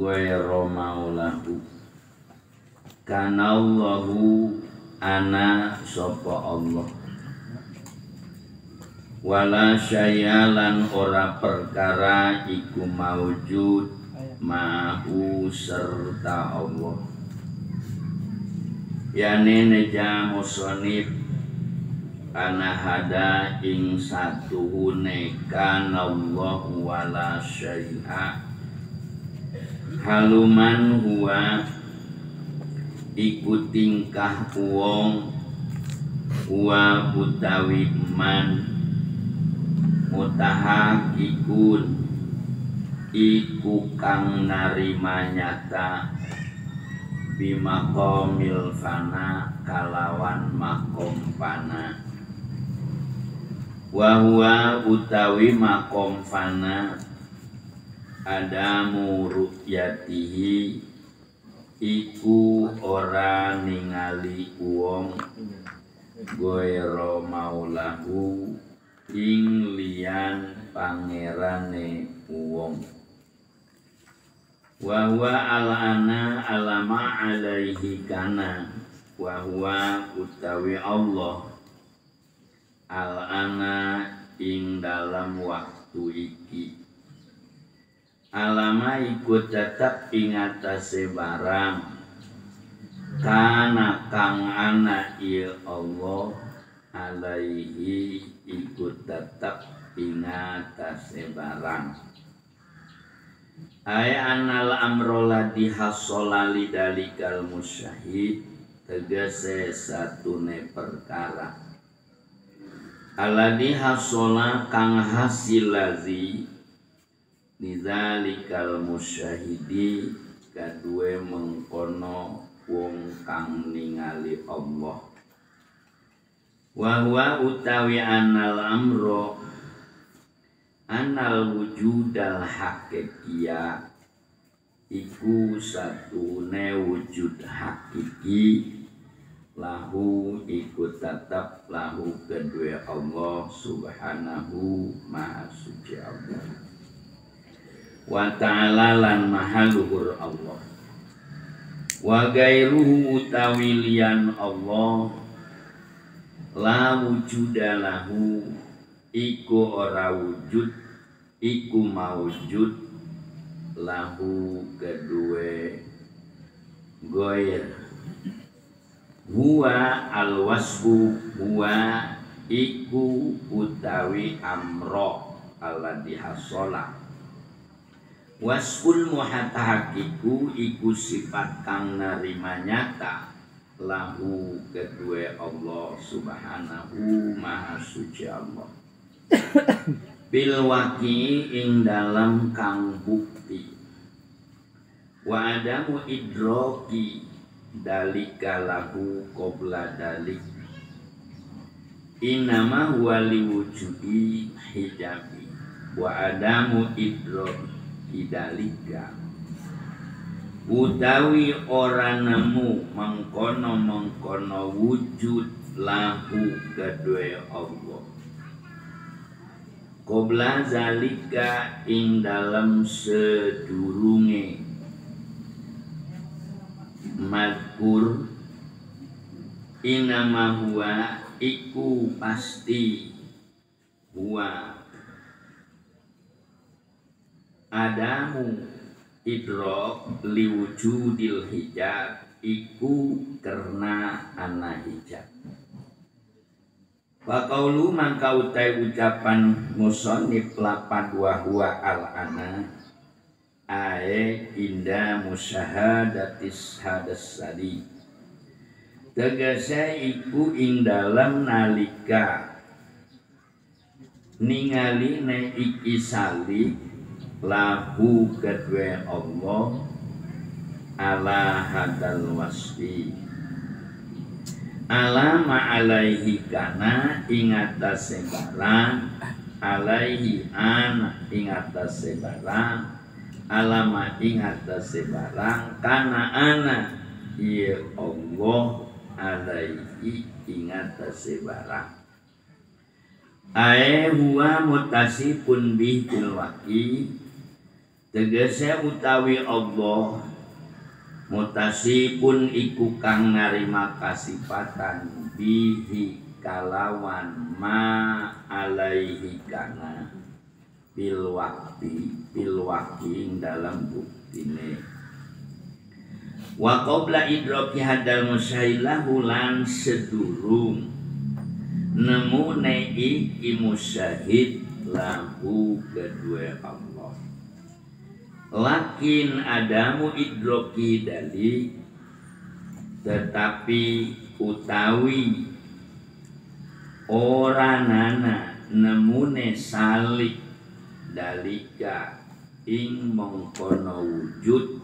Ghairu maulahu kana Allahu ana sapa Allah wala syayalan ora perkara iku maujud ma'hu serta Allah yani neja musonib ana hada ing satuhune kana Allah wala syai'a haluman huwa iku tingkah wong huwa utawi man mutahakikun iku kang narima nyata bimaqamil fana kalawan makom fana wa huwa utawi makom fana adamu ru'yatihi iku ora ningali wong ghairu maulahu ing liyan pangerane wong wa huwa al-ana alama alaihi kana wa huwa utawi Allah al-ana ing dalam waktu iki alama iku tetep ing atase barang kana kang ana ya Allah alaihi iku tetep ing atase barang ay anal amro ladhi hasola lidalikal musyahid tegese satune perkara alladhi hasola kang hasil lazi lidzalikal musyahidi kadue mengkono wong kang ningali Allah wa huwa utawi anal amro anal wujudal hakikiya iku satune wujud hakiki lahu iku tetap lahu kedue Allah subhanahu maha suci Allah wa ta'ala lan maha luhur Allah wa gairuhu utawi liyan Allah la wujuda lahu iku ora wujud iku maujud lahu kedue goir huwa alwasfu huwa iku utawi amro alladhi hasola wasful muhatahakiku iku sifat kang narima nyata lahu kedue Allah subhanahu maha suci Allah bil waqi ing dalam kang bukti wa adamu idroki dalika lahu qabla dalik inama huwa liwujudi hijabi wa adamu idroki idalika utawi ora nemu mengkono-mengkono wujud lahu kedue Allah qabla zalika ing dalem sedurunge mazkur inama huwa iku pasti huwa adamu idrok liwujudil hijab iku karena ana hijab. Wa qaulu mangka utai ucapan musannif lapad wa huwa al ana ae inda musyahadatis hadas sadi tegese iku ing dalem nalika ningali ne iki sali lahu kedue Allah ala hadal wasfi ala ma'alaihi kana ing atase barang alaihi ana ing atase barang alama ing atase barang kana ana ya Allah alaihi ing atase barang ae huwa mutasifun bihil waqi Tegese utawi Allah mutasipun iku kang narima kasipatan bihi kalawan ma alaihi kana bil waqti ing dalam buktine wa qabla idraki hadal musyahilahu lan sedurung nemune iki musyahid lahu kedue Allah. Lakin adamu idroki dali tetapi utawi ora nana nemune salik dalika ing mengkono wujud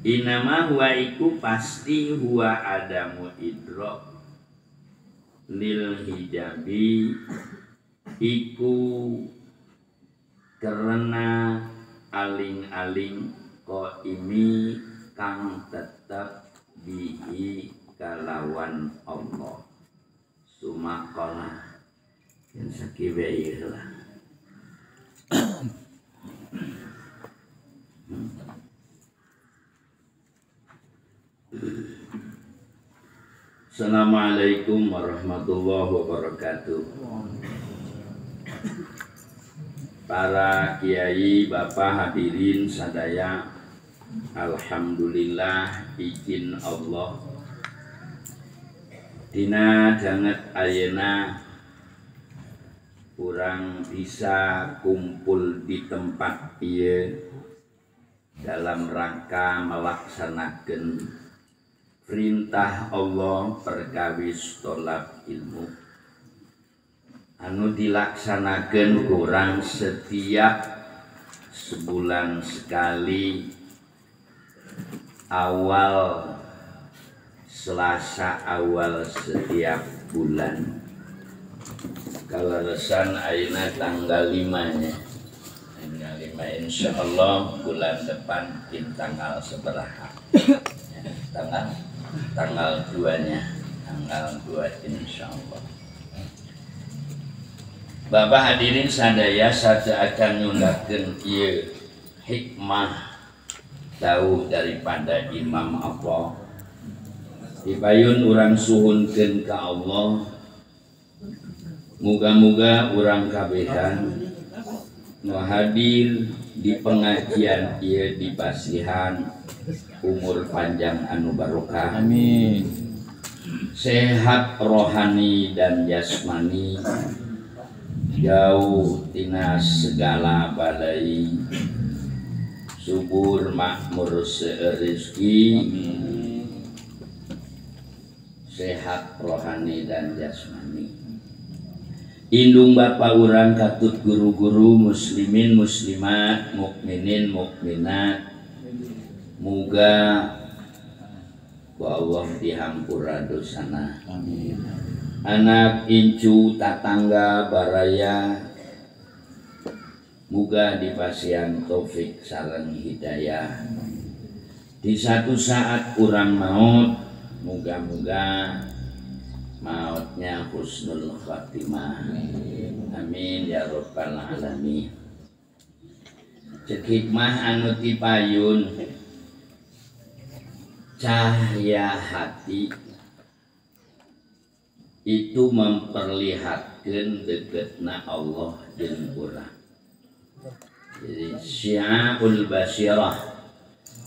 inama huwa iku pasti huwa adamu idrok lil hijabi iku karena aling-aling qaimi kang tetep bihi kalawan Allah. Sumakola yang sakiwe lah. Assalamualaikum warahmatullahi wabarakatuh. Para kiai, bapak hadirin sadaya, alhamdulillah izin Allah dina danget ayeuna kurang bisa kumpul di tempat ieu dalam rangka melaksanakan perintah Allah perkawis tolak ilmu anu dilaksanakan kurang setiap sebulan sekali awal Selasa awal setiap bulan. Kaleresan ayeuna tanggal 5 nya. Tanggal 5 insyaallah bulan depan di tanggal seberaha. Ya, tanggal 2 nya, tanggal 2 insyaallah. Bapak hadirin sadaya saja akan nyundakeun ieu hikmah jauh daripada Imam Allah. Dipayun urang suhunkeun ka Allah. Muga-muga urang kabehan nu hadir di pengajian ieu dipasihan umur panjang anu barokah. Amin. Sehat rohani dan jasmani, jauh tina segala balai, subur makmur seurezeki, sehat rohani dan jasmani. Indung bapa urang katut guru-guru muslimin muslimat mukminin mukminat, muga ku Allah dihampura dosana. Amin. Anak incu tatangga baraya muga dipasihan taufik sareng hidayah. Di satu saat urang maut, muga-muga mautnya husnul khatimah. Amin ya rabbal alamin. Cek hikmah anu tipayun cahaya hati itu memperlihatkan deketna Allah jeung urang. Jadi syi'aul basirah,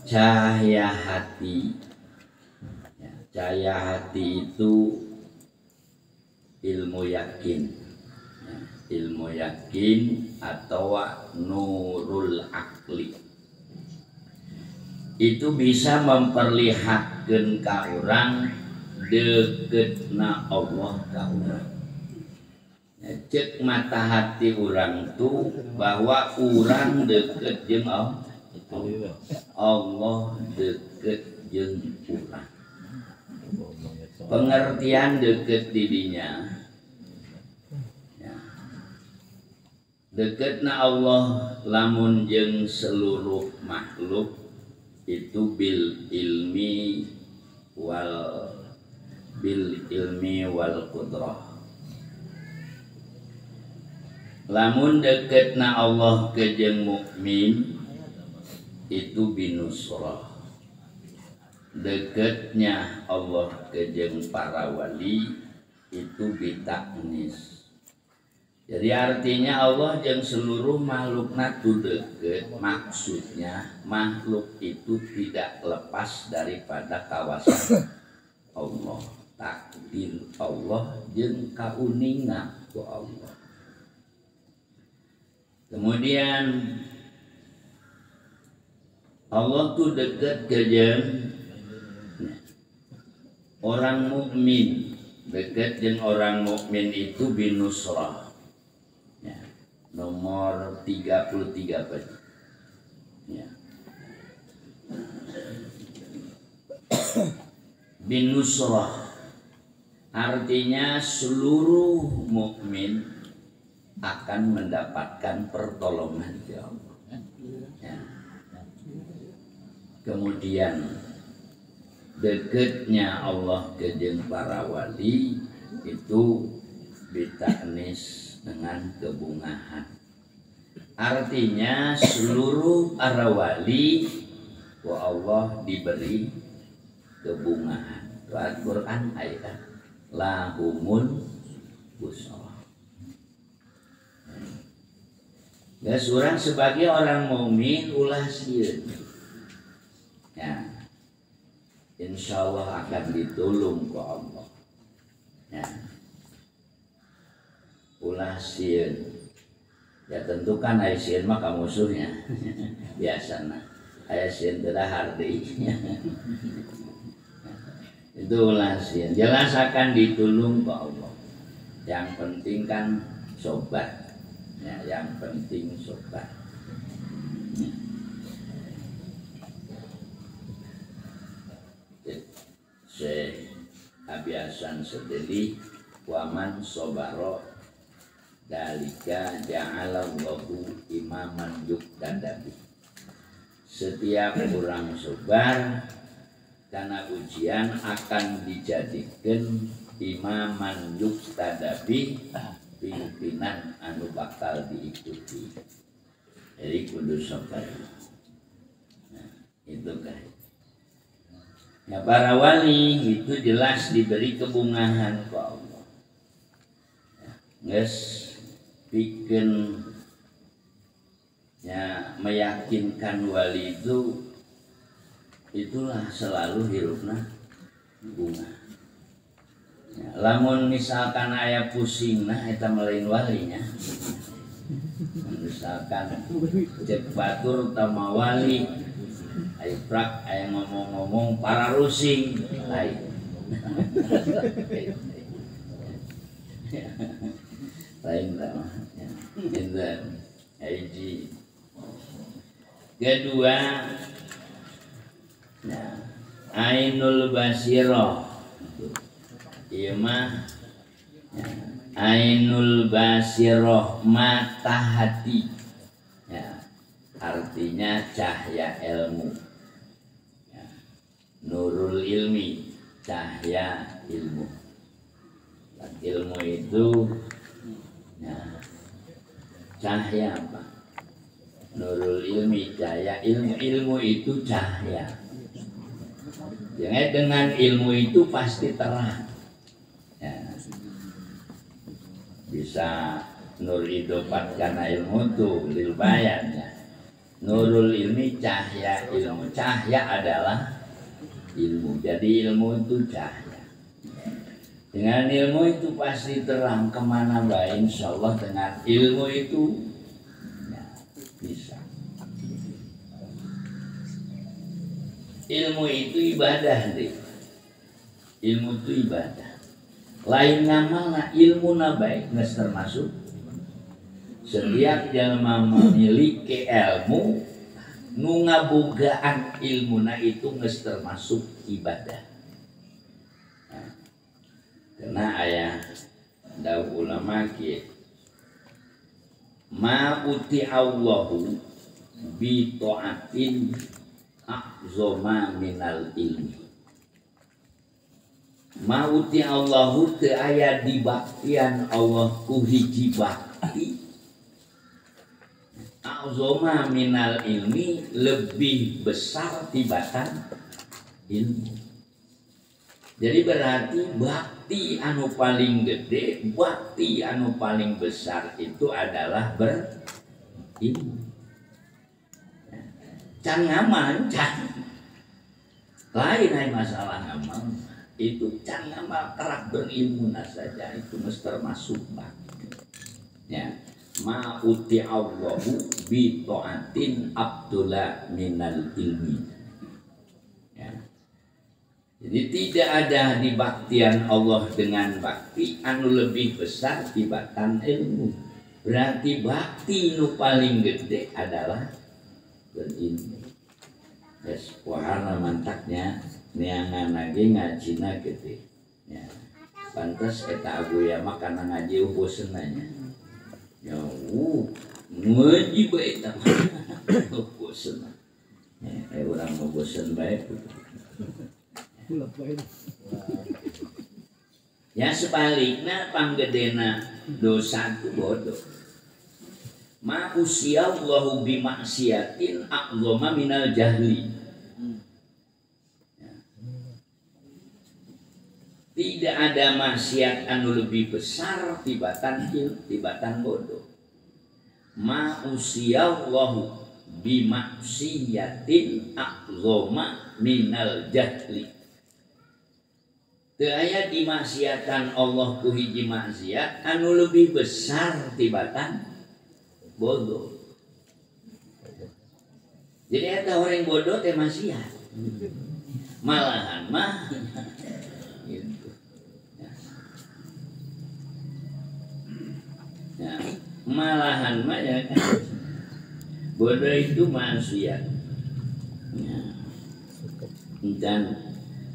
cahaya hati. Ya, cahaya hati itu ilmu yakin. Ya, ilmu yakin atau nurul akli. Itu bisa memperlihatkan ka urang deketna Allah ka urang. Ya, cek mata hati urang tuh bahwa urang deket jeung Allah, Allah deket jeung urang. Pengertian deket didinya, ya, deketna Allah lamun jeung seluruh makhluk itu bil ilmi wal qudrah. Lamun deketna Allah ke jeung mukmin itu binusrah. Dekatnya Allah ke jeung para wali itu bitaknis. Jadi artinya Allah yang seluruh makhlukna tu deket, maksudnya makhluk itu tidak lepas daripada kawasan Allah, takdir Allah jeung kauninga ku Allah. Kemudian Allah tuh deket ke jeung orang mukmin, deket jeung orang mukmin itu binusrah. Ya, nomor 33 Pak. Ya. Binusrah artinya seluruh mukmin akan mendapatkan pertolongan dari Allah. Ya. Kemudian dekatnya Allah ke jeung para wali itu bitaknis dengan kebungahan. Artinya seluruh para wali wa Allah diberi kebungahan. Al-Quran ayat lahumul busra. Ya, surah sebagai orang mukmin ulah sieun. Ya. Insya Allah akan ditolong ku Allah. Ya. Ulah sieun. Ya tentu kan aya sieun mah ka musuhnya. Biasana aya sieun teu dahar deui. Itu ulah sieun. Jelas akan ditolong ku Allah. Yang penting kan sobat. Ya, yang penting sobat. Ya. Syekh Abi Hasan Sedeli waman sobaro dalika ja'alallahu imaman yuqtadabi. Setiap orang sobar karena ujian akan dijadikan imaman yuqtadabi, pimpinan anu bakal diikuti. Jadi kudu sabar. Nah, itu kan. Ya, para wali itu jelas diberi kebungahan ku Allah. Ya, geus bikin ya meyakinkan wali itu itulah selalu hirupna bunga. Ya, lamun misalkan aya pusing nah eta melain walinya. Misalkan cek batur tama wali ayo prak aya ngomong-ngomong para rusing lain. Lain lah ya. Hiji. Kedua ya, ainul basiroh. Ieu mah ya, ainul basiroh mata hati. Ya, artinya cahaya ilmu. Ya, nurul ilmi, cahaya ilmu. Dan ilmu itu ya, cahaya apa? Nurul ilmi, cahaya ilmu. Ilmu itu cahaya. Jadi dengan ilmu itu pasti terang. Ya. Bisa nur idopat karena ilmu itu lil bayan ya. Nurul ilmi cahaya ilmu. Cahaya adalah ilmu. Jadi ilmu itu cahaya. Dengan ilmu itu pasti terang kemana baik. Insya Allah dengan ilmu itu ya, bisa. Ilmu itu ibadah deh. Ilmu itu ibadah. Lain nama ilmu na baik nggak termasuk. Setiap jelma memiliki ilmu, nu ngabogaan ilmuna itu geus termasuk ibadah. Nah, karena aya dawuh ulama kieu, ma uti Allahu bi ta'atin a'zama minal ilmi. Ma uti Allahu teu aya dibaktian Allah ku hiji bakti. A'zama minal ilmi, lebih besar tibatan ilmu. Jadi berarti bakti anu paling gede, bakti anu paling besar itu adalah berilmu. Can ngamal, can lain ai masalah ngamal itu can ngamal kerak berilmu saja itu mesti termasuk bakti. Ya, ma uti Allahu bi ta'atin abdullah minal ilmi. Ya. Jadi tidak ada dibaktian Allah dengan bakti anu lebih besar tibatan ilmu. Berarti bakti nu paling gede adalah berilmu. Yes, wahana mantaknya neangan lagi ngajina gede. Ya. Pantes eta abuya mah kana ngaji bosen nya. Ya, ngaji bae eta mah bosen. Ya, urang mah bosen bae. Ya sebaliknya panggedena dosa itu bodoh. Ma usiyallahu bimaksiatin a'zama minal jahli. Ya. Tidak ada maksiat anu lebih besar tibatan tibatan bodoh. Ma usiyallahu bimaksiatin a'zama minal jahli. Teu aya dimaksiatan Allah ku hiji maksiat anu lebih besar tibatan bodoh. Jadi eta orang bodoh teh maksiat. Malahan mah gitu. Ya, malahan mah ya bodoh itu maksiat. Ya.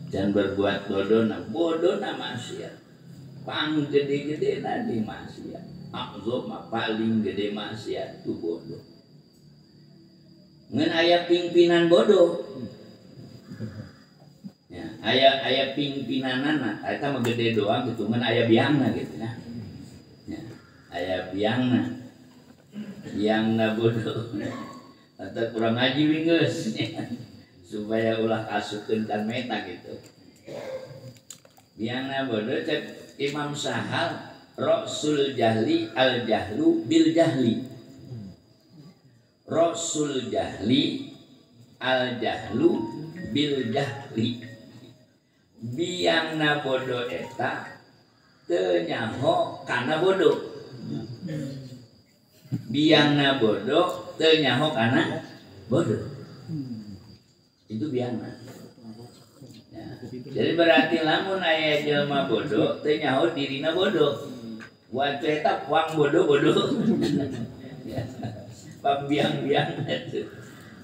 Dan berbuat bodoh, nah bodoh nah maksiat. Pang gede-gede tadi maksiat. Akzom paling gede maksiat itu bodoh. Ngan aya pimpinan bodoh. Ya, aya pimpinanana, eta mah gede doang gitu, ngan aya biangna gitu nah. Ya, aya biangna. Biangna bodoh. Atau kurang ngaji geus. Supaya ulah asupkeun kan meta gitu. Biangna bodoh cek Imam Sahal, Rasul jahli al jahlu bil jahli. Rasul jahli al jahlu bil jahli. Biangna bodoh eta teu nyaho kana bodoh. Biangna bodoh teu nyaho kana bodoh. Itu biangna. Ya. Jadi berarti lamun aya jelema bodoh teu nyaho dirina bodoh. Waktu eta puang bodoh-bodoh. Ya. Pambiang-biang itu.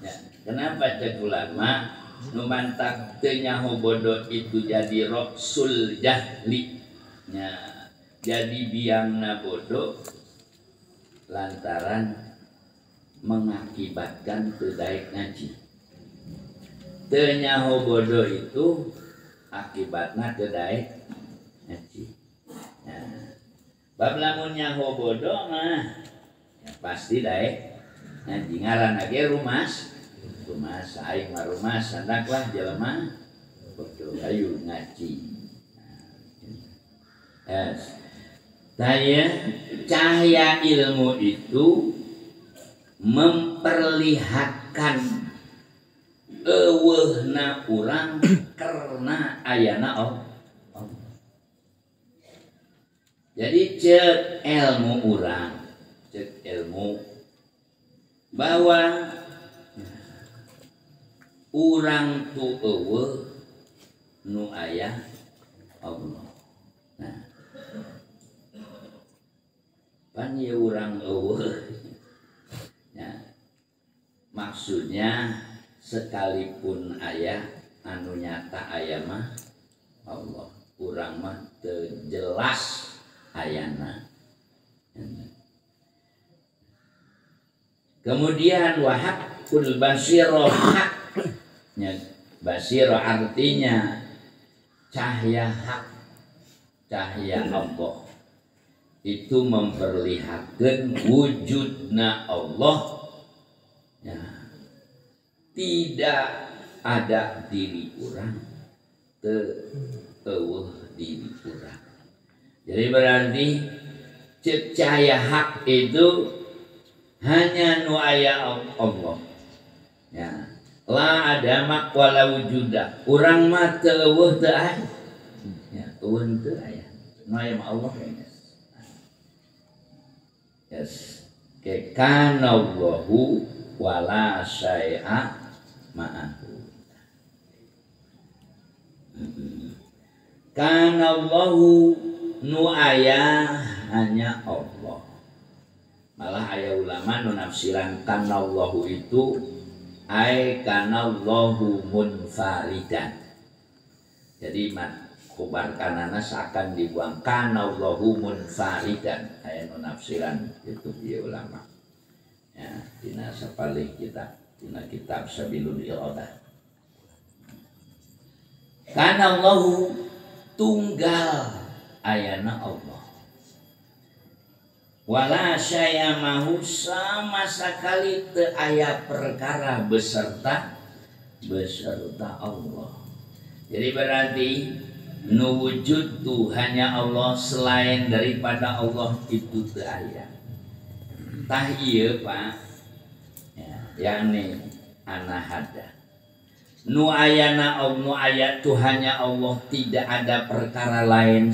Ya. Kenapa cek ulama nu mantak teu nyaho bodoh itu jadi rasul jahli. Ya. Jadi biangna bodoh lantaran mengakibatkan teu daek ngaji. Teu nyaho bodoh itu akibatna teu daek ngaji. Nah, bab lamun nyaho bodoh mah ya pasti daek ngaji. Ngaranna ge rumas, rumas aing mah rumas sandaklah jelema bodoh ayu ngaji. Nah, yes. Saya cahaya ilmu itu memperlihatkan eueuhna urang karena ayana Allah. Jadi cek ilmu urang, cek ilmu bahwa urang tu eueuh nu aya Allah. Nah, pan ieu urang eueuh. Ya, maksudnya sekalipun aya anu nyata aya mah Allah, urang mah teu jelas ayana. Kemudian wahakul basiro hak. Basiro artinya cahaya hak, cahaya Allah. Itu memperlihatkan wujudna Allah Tidak ada diri urang, teu eueuh diri urang. Jadi berarti cek cahaya hak itu hanya nu aya Allah. Ya. La ada mak wala wujuda. Urang mah teu eueuh teu aya. Ya, eueuh teu aya. Nu aya mah Allah ya. Yes. Ke kanallahu wala syai'a ma'ahu. Kanallahu nu aya hanya Allah. Malah aya ulama nu nafsiran kanallahu itu ai kanallahu munfaridan. Jadi khobar kanana seakan dibuang kanallahu munfaridan. Aya nu nafsiran itu ieu ulama. Ya, dina sapalih kitab, dina kitab Sabilul Iradah. Kanallahu tunggal ayana Allah. Wala syai'a mahu sama sekali teu aya perkara beserta Allah. Jadi berarti nu wujud tu hanya Allah, selain daripada Allah itu teu aya. Tah ieu Pak, ya, yakni anahada. Nu ayana Allah, nu aya tu hanya Allah, tidak ada perkara lain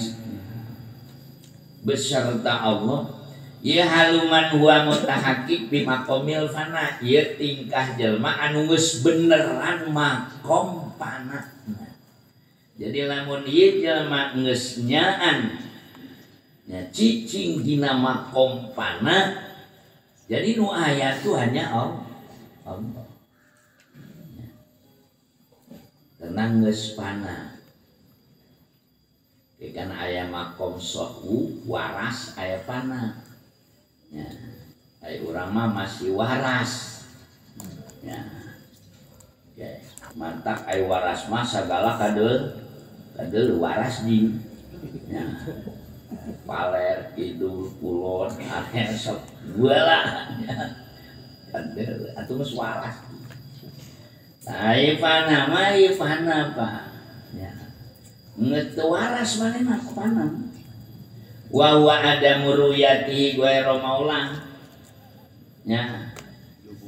beserta Allah. Ya haluman huwa mutahaqqiq bi maqamil fana, ieu tingkah jelma anu geus beneran makom fana. Jadi lamun ieu jelma geus nyaan nya cicing dina makom fana, jadi nu aya tu hanya Allah. Tenang geus fana. Kan aya makom sohu waras aya fana. Ya, aya urang mah masih waras. Ya. Ya, mantak aya waras mah sagala kadeul waras di. Ya. Paler kidul kulon aneh sok bola. Ya. Kadeul atuh geus waras. Nah, ieu fana mah ieu fana Pak. Ya. Ngeus teu waras maneh mah fana. Wa huwa adamu ruyatihi ghairu maula. Ya.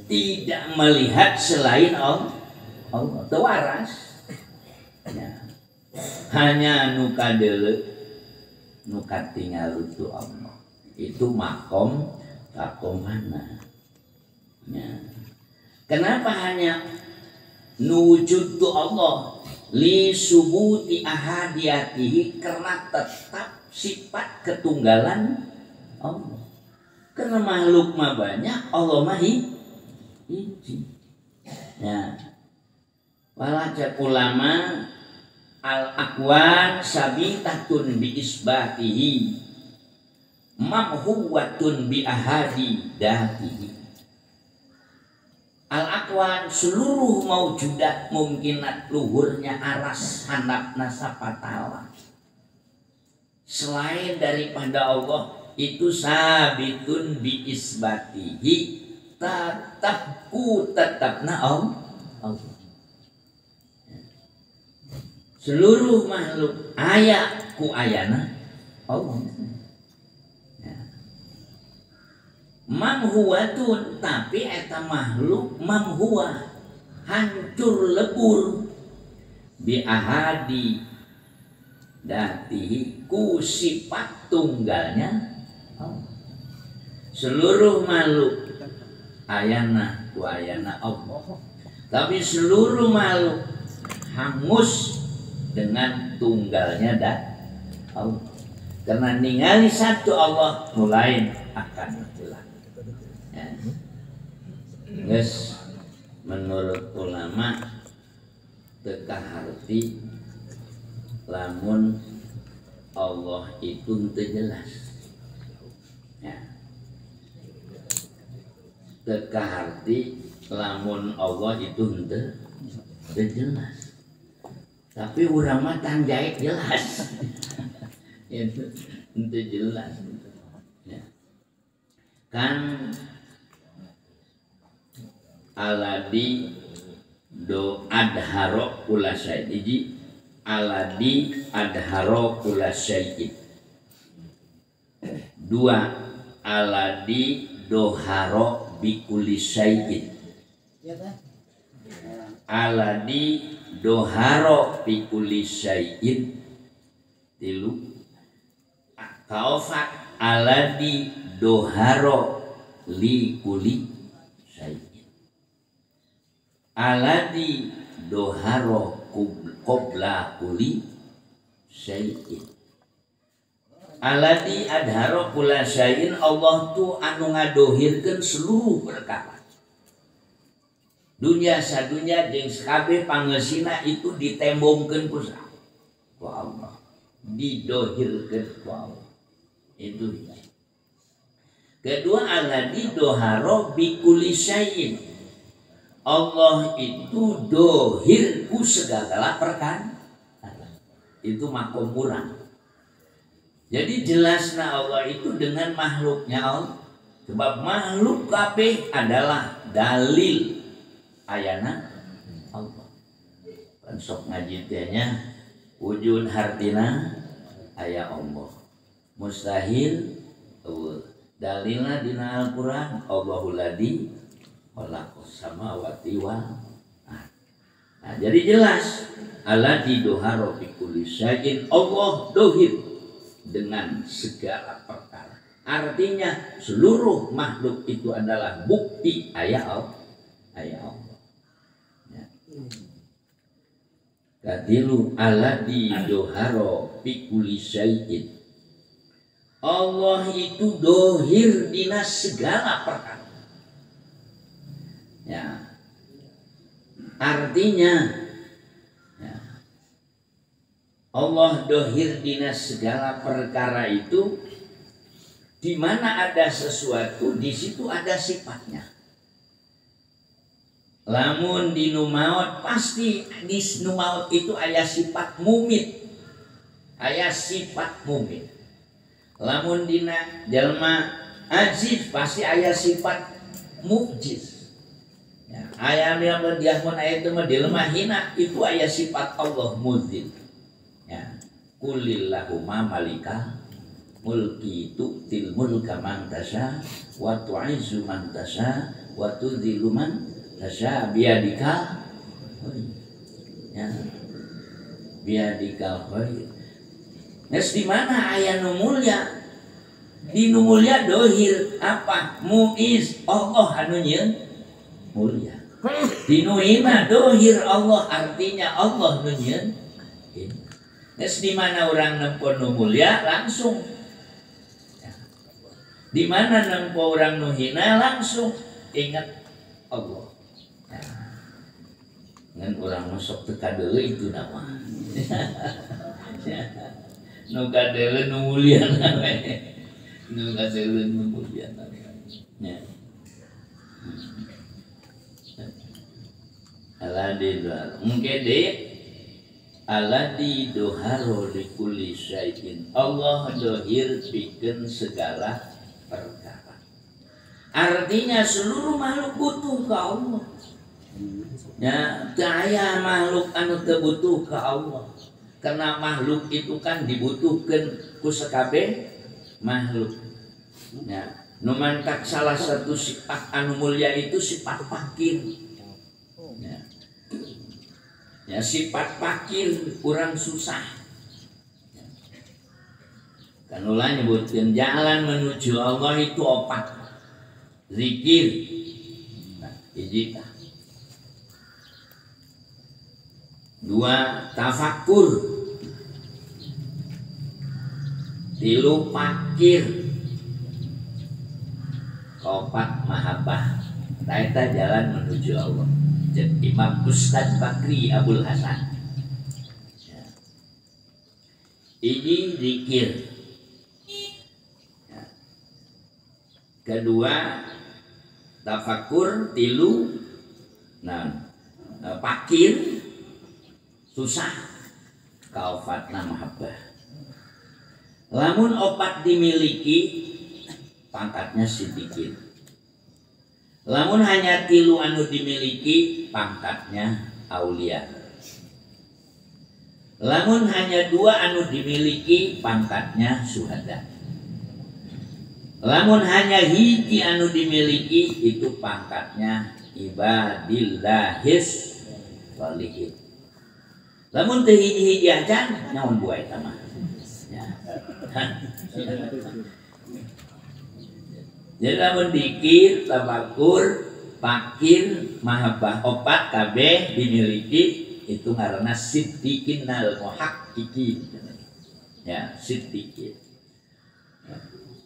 Tidak melihat selain Allah. Teu waras. Ya. Hanya nu kadeuleu nu katingal itu Allah. Itu makom mana. Ya. Kenapa hanya nu wujud tu Allah? Li subuti ahadiyatihi, karena tetap sifat ketunggalan Allah. Karena makhluk mah banyak, Allah mah hiji. Ya. Wala cek ulama al aqwan sabitatun bi isbatihi mamhuwatun bi ahadi datihi. Al aqwan seluruh maujudat mungkinat luhurnya aras handapna sapatala. Selain daripada Allah itu sabitun bi isbatihi, tetap ku tetapna Allah. Seluruh makhluk aya ku ayana Allah. Ya. Mamhuwatun, tapi eta makhluk mamhuwa hancur lebur bi ahadi datihi ku sifat tunggalnya Allah. Seluruh makhluk ayana ku ayana Allah, tapi seluruh makhluk hangus dengan tunggalnya dah Allah. Karena ningali satu Allah, nu lain akan hilang. Ya. Geus menurut ulama teu kaharti lamun Allah itu teu jelas. Ya. Teu kaharti lamun Allah itu teu jelas. Tapi urang mah tanjaik jelas. Itu jelas. Ya. Kan aladi Do adharo kula syai'in. Hiji aladi adharo kula syai'in. Dua aladi doharo bikuli syai'in. Aladi doharo bikuli syai'in. Tilu kaofat aladi doharo likuli syai'in. Aladi doharo qobla kuli syai'in. Aladi adharo kula syai'in, Allah tu anu ngadohirkeun seluruh perkara. Dunia sadunya jeung sakabeh pangeusina itu ditembongkeun ku Allah, didohirkeun ku Allah. Itu dia. Kedua aladi doharo bikuli syai'in. Allah itu dohir ku segala perkara. Itu makom murah. Jadi jelasna Allah itu dengan makhluknya Allah. Sebab makhluk kabeh adalah dalil ayana Allah. Kan sok ngaji teh nya wujud hartina aya Allah. Mustahil eueuh. Dalilna dina Al-Qur'an Allahul ladzi khalaqas samawati wal ardh. Nah, jadi jelas alladzi doharo bi kulli syai'in, Allah dohir dengan segala perkara. Artinya seluruh makhluk itu adalah bukti aya Allah. Aya Allah. Ya. Katilu alladzi doharo bi kulli syai'in. Allah itu dohir dina segala perkara. Ya. Artinya ya, Allah dohir dina segala perkara itu di mana ada sesuatu di situ ada sifatnya. Lamun di nu maot pasti di nu maot itu aya sifat mumit. Aya sifat mumit. Lamun dina jalma aziz pasti aya sifat mukjiz. Ya, aya yang dia mun aya itu mah dilemah hina itu aya sifat Allah muzil. Ya, kulillahumma malikal mulki tu'til mulka man tasha wa tu'izzu man tasha wa tudhillu man tasha biadikal khair. Ya, biadikal khair. Nes di mana aya nu mulya? Di nu mulya dohir apa? Muiz Allah anu nyieun mulia. Di nu hina dohir Allah, artinya Allah nu nyieun hina. Nes di mana orang nempo nu mulia langsung. Di mana nempo orang nu hina langsung ingat Allah. Ngan urang masuk teu kadeuleu itu nama. Nu kadeuleu nu mulia we. Nu kadeuleu nu mulia nya. Aladi doharo. Mungkin deh aladi doharo likulli syai'in. Allah dohir pikeun segala perkara. Artinya seluruh makhluk butuh ke Allah. Ya, teu aya makhluk anu teu butuh ke Allah. Karena makhluk itu kan dibutuhkan ku sakabeh makhluk. Ya, nu mantak salah satu sifat anu mulia itu sifat fakir. Ya. Ya, sifat fakir kurang susah. Ya. Kan ulah nyebutkeun jalan menuju Allah itu opat. Zikir. Nah, hiji. Dua, tafakur. Tilu, fakir. Opat, mahabbah. Eta jalan menuju Allah. Jadi Imam Ustadz Bakri Abul Hasan. Ya. Ini zikir. Ya. Kedua, tafakur. Tilu, nah, fakir. Susah. Kaufatna mahabbah. Lamun opat dimiliki pangkatnya sedikit. Lamun hanya tilu anu dimiliki pangkatnya aulia. Lamun hanya dua anu dimiliki pangkatnya suhada. Lamun hanya hiji anu dimiliki itu pangkatnya ibadillahis sholihin. Lamun teu hiji-hiji acan naon buah eta mah. Ya. Jadi lamun dikir, tafakur, fakir, mahabbah opat kabeh dimiliki itu ngaranna siddiqin al muhaqqiqin. Ya, siddiqin.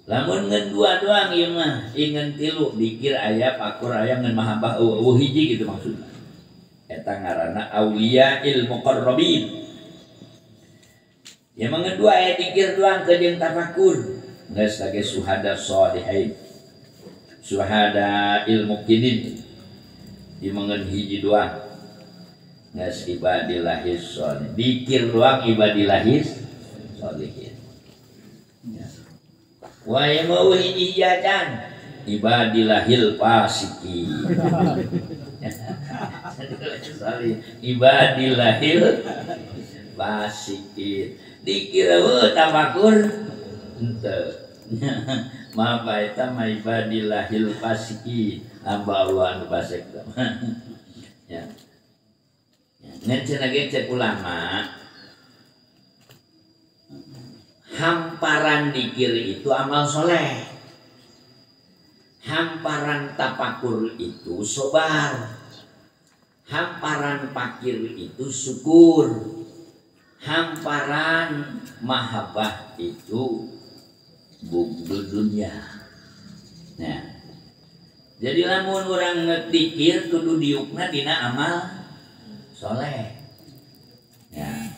Lamun ngan dua doang ieu mah, ingan tilu dikir aya, fakur aya, ngan mahabbah eueuh hiji gitu maksudna. Eta ngaranna aulia il muqarrabin. Ya mah ngan dua aya dikir doang ke jeung tafakur. Geus lagi suhada sholihin. Suhada ilmu kinin dimengen hiji doang geus ibadillahis sholihin. Dikir doang ibadillahis sholihin. Wa mau hiji acan ibadillahil fasiqin. Ibadillahil fasiqin. Dikir eueuh tafakur henteu. Maaf eta mah ibadillahil fasiqin, hamba Allah anu fasik. Ya. Ngan cenah ge cek ulama, hamparan dikir itu amal soleh, hamparan tapakur itu sobar, hamparan fakir itu syukur, hamparan mahabbah itu bugdul dunia. Nah, jadi lamun urang ngedikir kudu diukna dina amal soleh. Ya.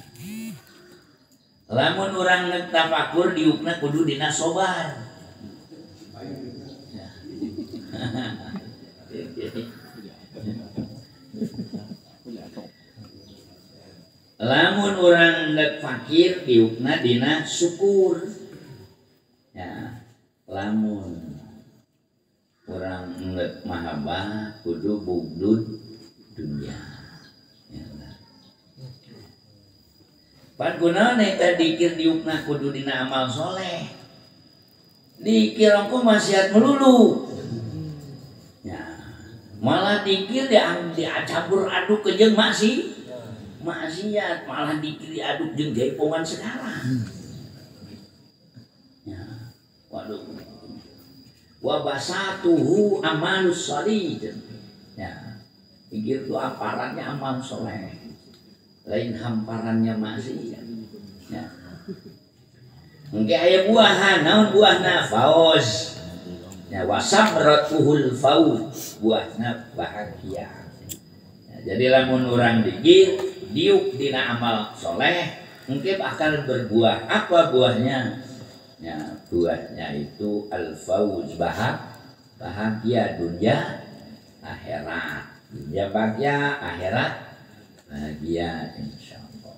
Lamun urang ngetafakur diukna kudu dina sobar. Ya. Lamun urang ngefakir diukna dina syukur. Ya, lamun orang ngeut mahabbah kudu bugdud dunia. Ya. Pan kunaon eta dikir diukna kudu dina amal soleh. Dikir ongko maksiat melulu. Ya, malah dikir dicampur aduk ke jeung maksiat, malah dikir diaduk jeung jaipongan sekarang. Ya. Waduh. Wa basatuhu amalus sholih. Ya. Pikir itu hamparannya amal soleh. Lain hamparannya maksiat. Ya. Engke aya buahan, naon buahna? Fauz. Ya, wa samratuhul fauz, buahna bahagia. Ya, jadi lamun urang dikir diuk dina amal soleh, engke akan berbuah. Apa buahnya? Ya, buahnya itu al-fauz, bahagia dunia akhirat. Dunia bahagia, akhirat bahagia insyaallah.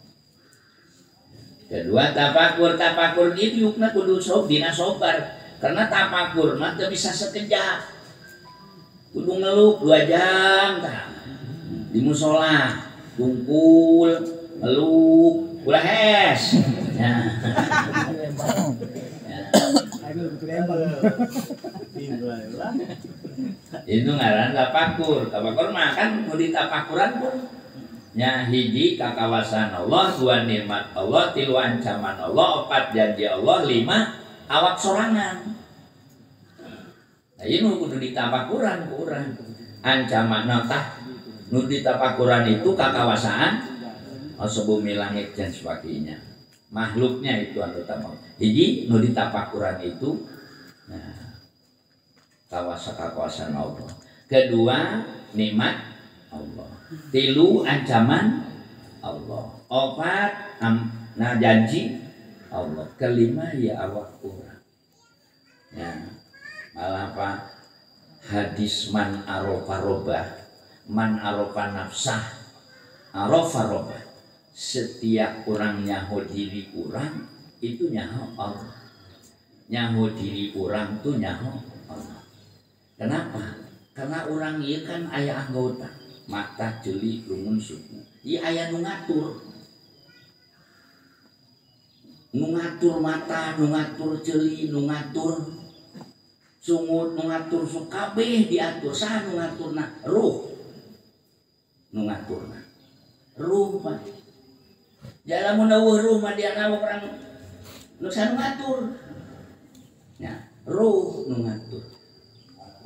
Kedua tafakur, tafakur ini diukna kudu dina sobar. Karena tafakur mah teu bisa sekejap. Kudu ngelup 2 jam tah. Di musola, kumpul, ngelup, ulah hes. Ya. Itu ngaran tafakur. Tafakur mah kan mau ditafakuran pun. Nya hiji kakawasan Allah, dua nikmat Allah, tilu ancaman Allah, empat janji Allah, lima awak sorangan. Nah, ini kudu ditafakuran ku urang. Ancaman tah nu ditafakuran itu kakawasaan bumi langit dan sebagainya. Makhluknya itu anu utama. Hiji nu ditafakuran itu nah, kawasan Allah. Kedua nikmat Allah. Tilu ancaman Allah. Opat nah janji Allah. Kelima ya awak urang. Ya, malah apa hadis man arofa robah, man arofa nafsah, arofa robah. Setiap orang nyaho diri orang itu nyaho Allah. Nyaho diri orang tuh nyaho Allah. Kenapa? Karena orang ieu kan aya anggota, mata, jeli, lungun, suku. Ieu aya nu ngatur. Nu ngatur mata, nu ngatur ceuli, nu ngatur sungut, nu ngatur sukabeh diatur. Saha nu ngaturna? Ruh. Nu ngaturna. Ruh mah. Lamun eueuh ruh mah dia urang nu saha nu ngatur. Ya, ruh nu ngatur.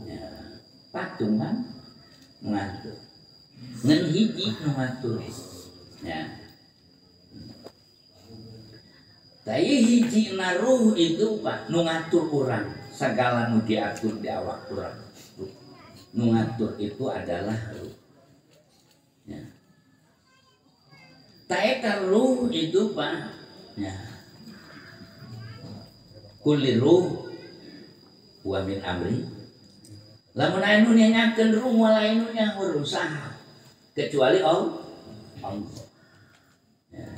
Ya, patung kan nu ngatur. Ngan hiji nu ngatur. Ya. Tapi hiji na ruh itu Pak nu ngatur urang, segala nu diatur di awak urang. Nu ngatur itu adalah ruh. Ya. Taeta ruh itu Pak. Ya. Kulli ruh wa min amri. Lamun aya nu nanyakeun ruh moal aya nu nyaho saha kecuali Allah. Ya.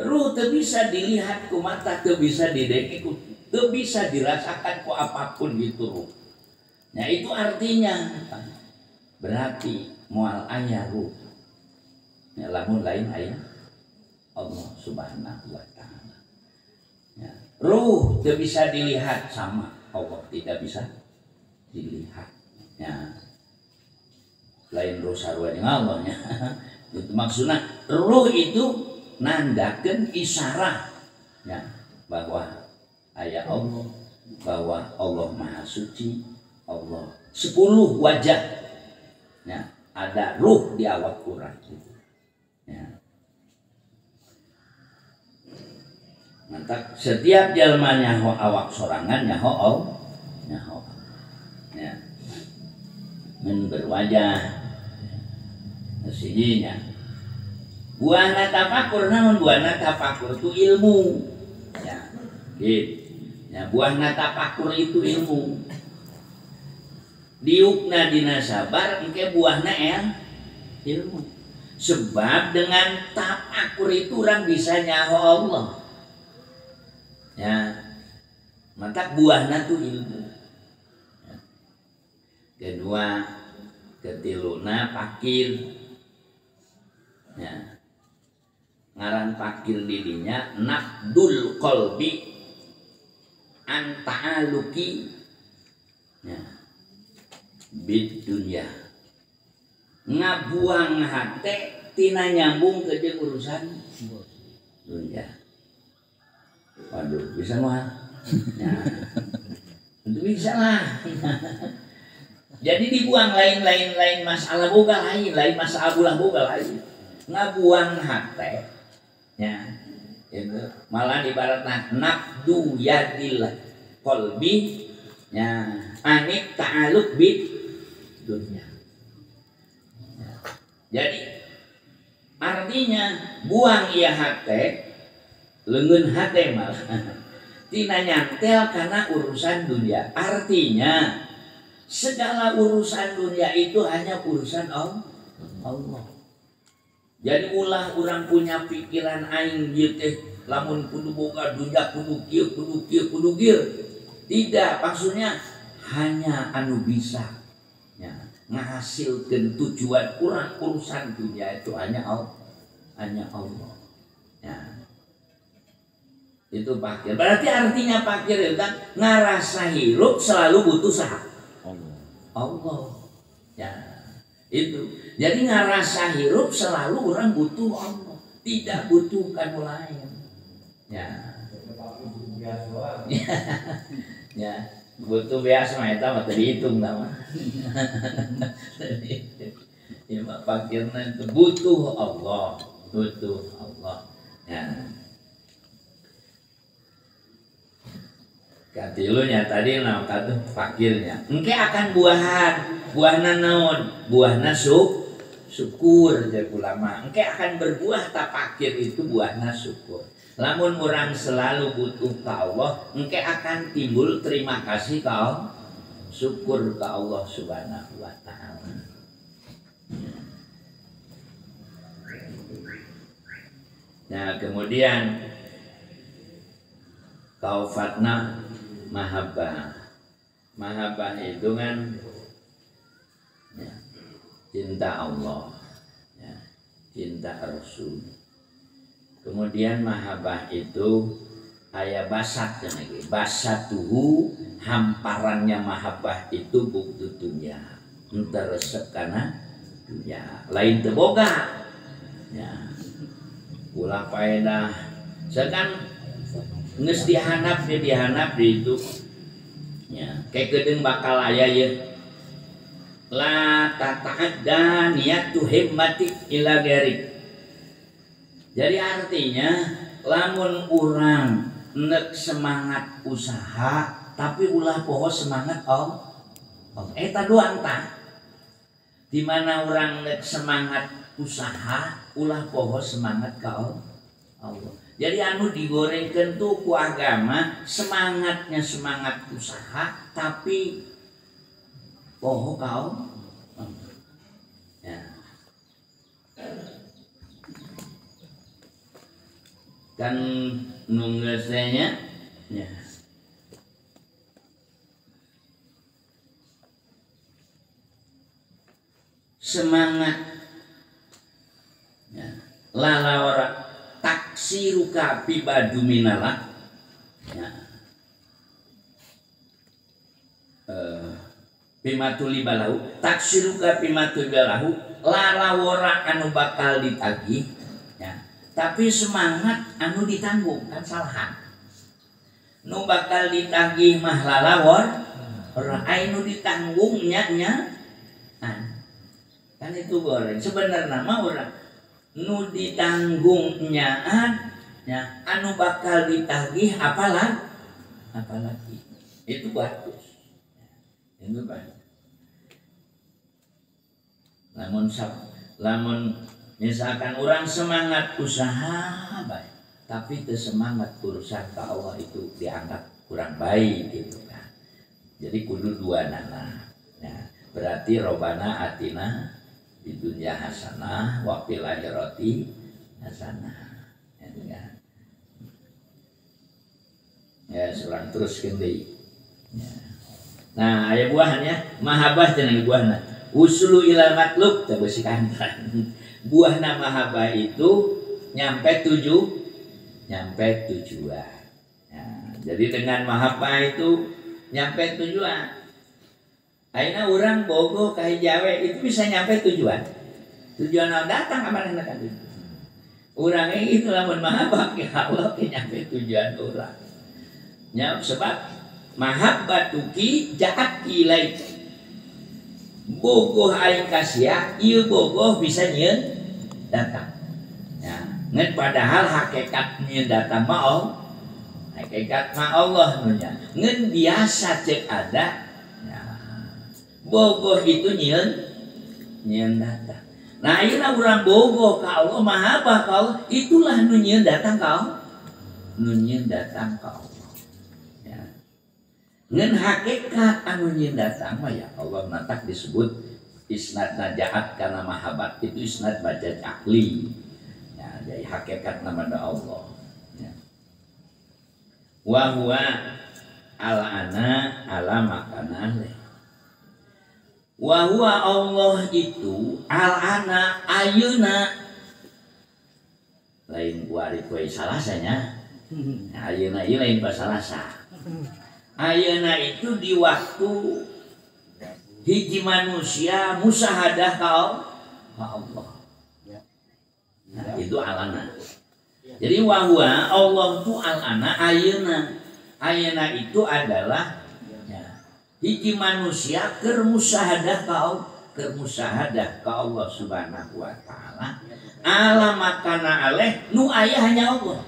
Ruh teu bisa dilihat ku mata, teu bisa didenge ku, teu bisa dirasakan ku apapun gitu ruh. Nah itu artinya berarti moal aya ruh. Ya, lamun lain aya Allah Subhanahu wa taala. Ya. Ruh teu bisa dilihat sama Allah tidak bisa dilihat. Ya. Lain ruh sarua jeung Allah nya. Itu maksudna ruh itu nandakeun isyarat ya bahwa aya Allah, bahwa Allah Maha Suci, Allah 10 wajah. Ya, ada ruh di awak urang itu. Ya. Mantap, setiap jelma nyaho awak sorangan nyaho Allah, nyaho. Ya. Men berwajah sininya. Buahna tafakur naon? Buahna tafakur itu ilmu. Ya, gitu. Ya, buahna tafakur itu ilmu. Diukna dina sabar engke buahna ilmu. Sebab dengan tafakur itu orang bisa nyaho Allah. Ya. Mantap buahna tuh ilmu. Ya. Kedua, ketiluna fakir. Ya. Ngaran fakir didinya nafdul qalbi an ta'aluki ya, bid dunya. Ngabuang hate tina nyambung ke jeung urusan dunia. Waduh, bisa mah. Ya. Itu bisa lah. Jadi dibuang lain-lain masalah boga lain, lain masalah bulah boga lain. Ngabuang hate. Ya. Itu malah ibaratna nafdu yadil qalbi ya anit ta'aluk bid dunya. Ya. Jadi artinya buang ia hate, leungeun hate malah tina nyantel karena urusan dunia. Artinya segala urusan dunia itu hanya urusan Allah. Jadi ulah orang punya pikiran aing ieu teh lamun kudu boga dunia kudu kieu kudu kieu kudu kieu. Tidak, maksudnya hanya anu bisa ya, ngahasilkeun tujuan urang urusan dunia itu hanya Allah, hanya Allah. Ya. Itu fakir. Berarti artinya fakir itu kan ngarasa hirup selalu butuh saha? Allah. Allah. Ya. Itu. Jadi ngarasa hirup selalu orang butuh Allah, tidak butuh kanu lain. Ya. Ya, butuh biasa mah eta mah teu dihitung da mah. Ya mah fakirna itu butuh Allah, butuh Allah. Ya. Katilunya tadi naon katuh fakirnya. Engke akan buahan, buahna naon? Buahna syukur jadi ulama. Engke akan berbuah tapakir itu buahna syukur. Lamun orang selalu butuh ke Allah, engke akan timbul terima kasih ke Allah, syukur ke Allah Subhanahu wa taala. Nah, kemudian kaufatna mahabbah. Mahabbah itu kan ya, cinta Allah. Ya. Cinta Rasul. Kemudian mahabbah itu aya basat lagi. Basatuhu hamparannya mahabbah itu bukti dunya. Henteu resep kana dunya. Lain teu boga. Ya. Ulah faedah. Sekan geus dihanap di itu. Ya, kayak geudeung bakal aya ye. La tata'adda niyatu himmati ila ghairi. Jadi artinya lamun urang nek semangat usaha tapi ulah poho semangat Allah. Eta doang tah. Di mana urang nek semangat usaha ulah poho semangat ka Allah. Jadi anu digorengkeun tuh ku agama semangatnya semangat usaha tapi poho ka Allah. Ya. Kan nunggesnya ya. Semangat ya. Lalawara taksiruka pibaduminala ya. Pimatuli balahu taksiruka pimatuli balahu lalawara anu bakal ditagih ya. Tapi semangat anu ditanggung kan salahan. Nu bakal ditagih mah lalawor, ora anu ditanggung nya nya. Nah, kan itu goreng. Sebenarnya mah ora nu ditanggung nyaan nya anu bakal ditagih apalah? Apalagi. Itu bagus. Itu bagus. Lamun misalkan orang semangat usaha baik, tapi itu semangat urusan ke Allah itu dianggap kurang baik gitu kan. Jadi kudu dua nana. Nah, berarti robana atina di dunia hasanah wa fil akhirati hasanah. Ya, kan? Ya, seorang terus deui. Ya. Nah, aya buahnya mahabbah cenah buahna. Usulu ilal matlub teh beusi kantan. Buah mahabbah itu nyampe tujuan. Nah, jadi dengan mahabbah itu nyampe tujuan. Ayeuna urang bogoh ka Jawa itu bisa nyampe tujuan. Tujuan datang amanehna ka ditu. Urang itu lamun mahabbah ka Allah ke nyampe tujuan urang. Nya sebab mahabbatuki ja'at ilaiki. Bogoh aing ka sia, ieu bogoh bisa nyieun datang. Ya, ngan padahal hakikat nyieun datang mah Allah. Hakikat mah Allah nu nya. Ngan biasa cek ada ya, bogoh itu nyieun datang. Nah, ayeuna urang bogoh ka Allah, mahabbah ka Allah, itulah nu nyieun datang ka Allah. Nu nyieun datang ka Allah. Ngan hakikat anu nyieun datang mah ya Allah mantak disebut isnad najaat karena mahabbat itu isnad majaz akli. Ya, jadi hakikat nama Allah. Ya. Wa huwa al-ana ala makana. Wa huwa Allah itu al-ana ayeuna. Lain kuari poe salasanya. Ayeuna ieu lain basalasa. Ayeuna itu di waktu hiji manusia musahadah ka Allah. Nah, itu alana. Jadi wahwa Allah itu alana ayeuna. Ayeuna itu adalah ya, hiji manusia keur musahadah ka Allah Subhanahu wa taala. Ala makana aleh nu aya hanya Allah.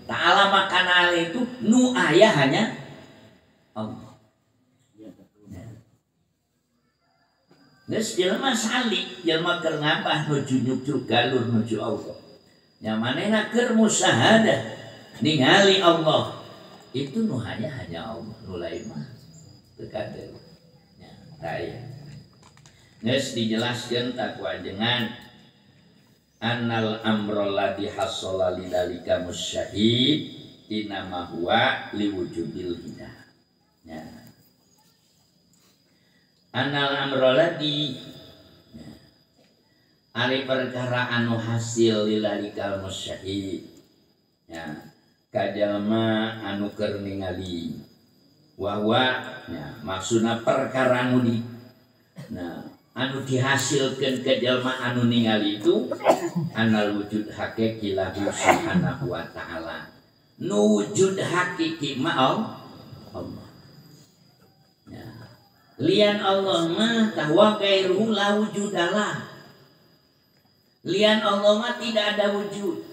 Ta'ala makana aleh itu nu aya hanya Allah. Geus jelema salik, jelema keur ngabah nuju nyucuk galur nuju Allah. Nya manehna keur musahadah ningali Allah. Itu nu hanya Allah, nu lain mah teu kadeul. Nya tah. Geus dijelaskeun tak ku ajengan annal amra ladzi hasala lidzalika musyahid inama huwa liwujudil hidayah. Ya. Anal amroladi ya. Ari perkara anu hasil lilalikal musyahid ya kajalma anu keur ningali wahwa ya maksudna perkara anu di nah anu dihasilkeun ke jalma anu ningali itu anal wujud hakiki lahu subhanahu wa ta'ala nu wujud hakiki ma Allah ya. Lian Allah mah tahwa gairuhu la wujudalah. Lian Allah mah tidak ada wujud.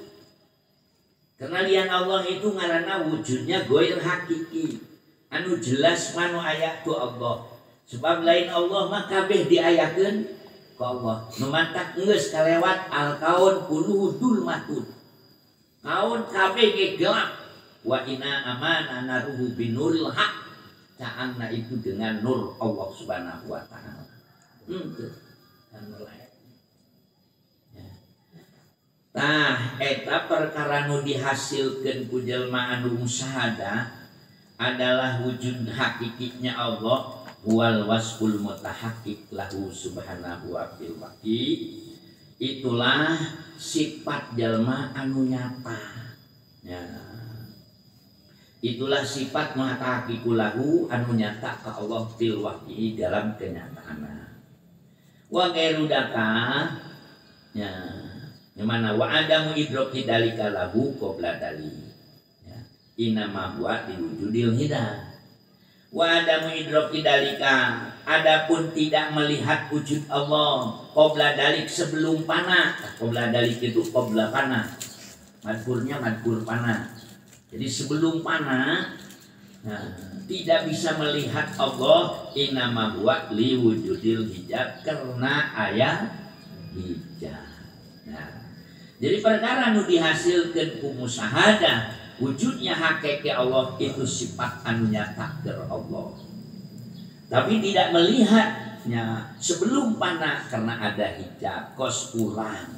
Karena lian Allah itu ngaranna wujudnya goir hakiki. Anu jelas manu aya tu Allah. Sebab lain Allah mah kabeh diayakeun ku Allah. Nu mantak geus kalewat al kaun kulluhu dzulmatun. Kaun kabeh ge gelap. Wa inna amana naruhu binuril haq. Caangna itu dengan nur Allah Subhanahu wa taala. Henteu anu lain. Tah eta perkara nu dihasilkeun ku jelema anu musyahadah adalah wujud hakikinya Allah wal wasful mutahaqqiq lahu subhanahu wa ta'ala. Itulah sifat jelema anu nyata. Ya. Itulah sifat mutahaqqiqu lahu anu nyata ka Allah fil waqi dalam kenyataan. Wa ghairu daka ya mana wa adamu idroki dalika lahu qabla dali ya inama huwa diwujudil hidayah. Wa adamu idroki dalika adapun tidak melihat wujud Allah qabla dalik sebelum panah. Qabla dalik itu qabla panah, madkurnya madkur panah. Jadi sebelum panah nah, tidak bisa melihat Allah inama huwa liwujudil hijab karena ayat hijab. Nah, jadi perkara nu dihasilkan ku musyahadah wujudnya hakiki Allah itu sifat anu nyata ke Allah. Tapi tidak melihatnya sebelum panah karena ada hijab kos urang.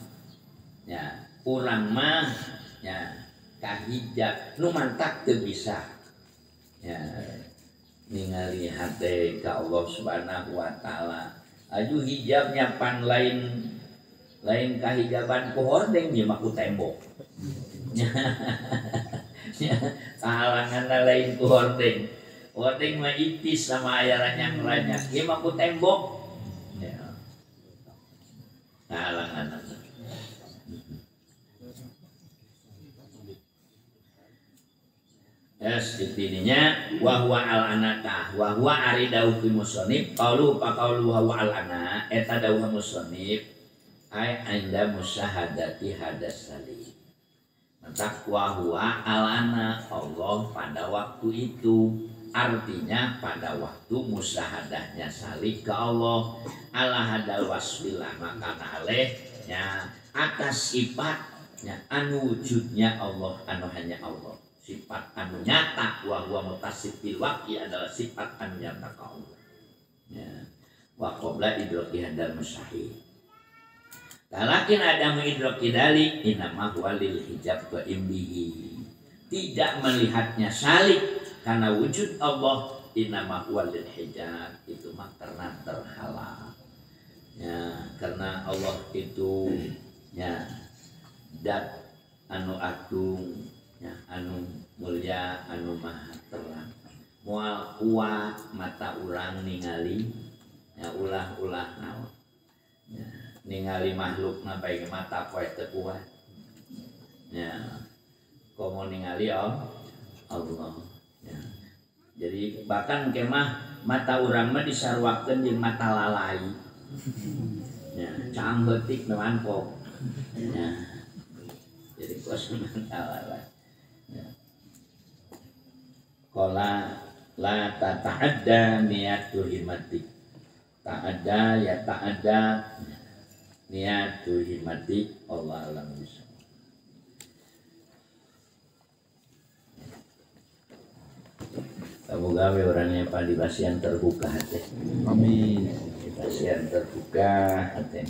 Ya, urang mah ya kahijab nu mantak teu bisa. Ya, ningali hate ka Allah Subhanahu wa taala. Aju hijabnya pan lain lain kahijaban ku hordeng ieu mah ku tembok. Kahalanganna lain ku hordeng. Hordeng mah ipis sama aya ranyang-ranyang. Ieu mah ku tembok. Ya. Kahalanganna. Yes, ditininya wa huwa al anata wa huwa ari dawuh musannif qaulu pa qaulu wa al ana eta dawuh musannif ay anda musyahadati hadas sali. Maka wa huwa alana Allah pada waktu itu artinya pada waktu musyahadahnya salik ke Allah ala hadal wasfillah maka alehnya atas sifatnya anu wujudnya Allah anu hanya Allah sifat anu nyata wa huwa mutasif bil waqi adalah sifat anu nyata ka Allah ya wa qabla idroki hadal musyahid. Lakin ada mengidroki dalik inama huwa lil hijab wa imbihi. Tidak melihatnya salik karena wujud Allah inama huwa lil hijab itu mah karena terhalang. Ya, karena Allah itu ya dat anu agung ya, anu mulia anu maha terang. Moal kuat mata urang ningali ya ulah-ulah naon. Ya. Ningali makhluk na baik mata poe teu kuat. Ya. Komo ningali Allah. Ya. Jadi bahkan kemah mata urang mah disaruakeun jeung mata lalai. Ya, caang beutik nu mangkok. Ya. Jadi kos mata lalai. Ya. Qala la tata'adda niyatu himati. Ta'adda ya ta'adda niatu himati Allah alam bisa. Semoga orangnya padi pasian terbuka hati. Amin. Pasian terbuka hati.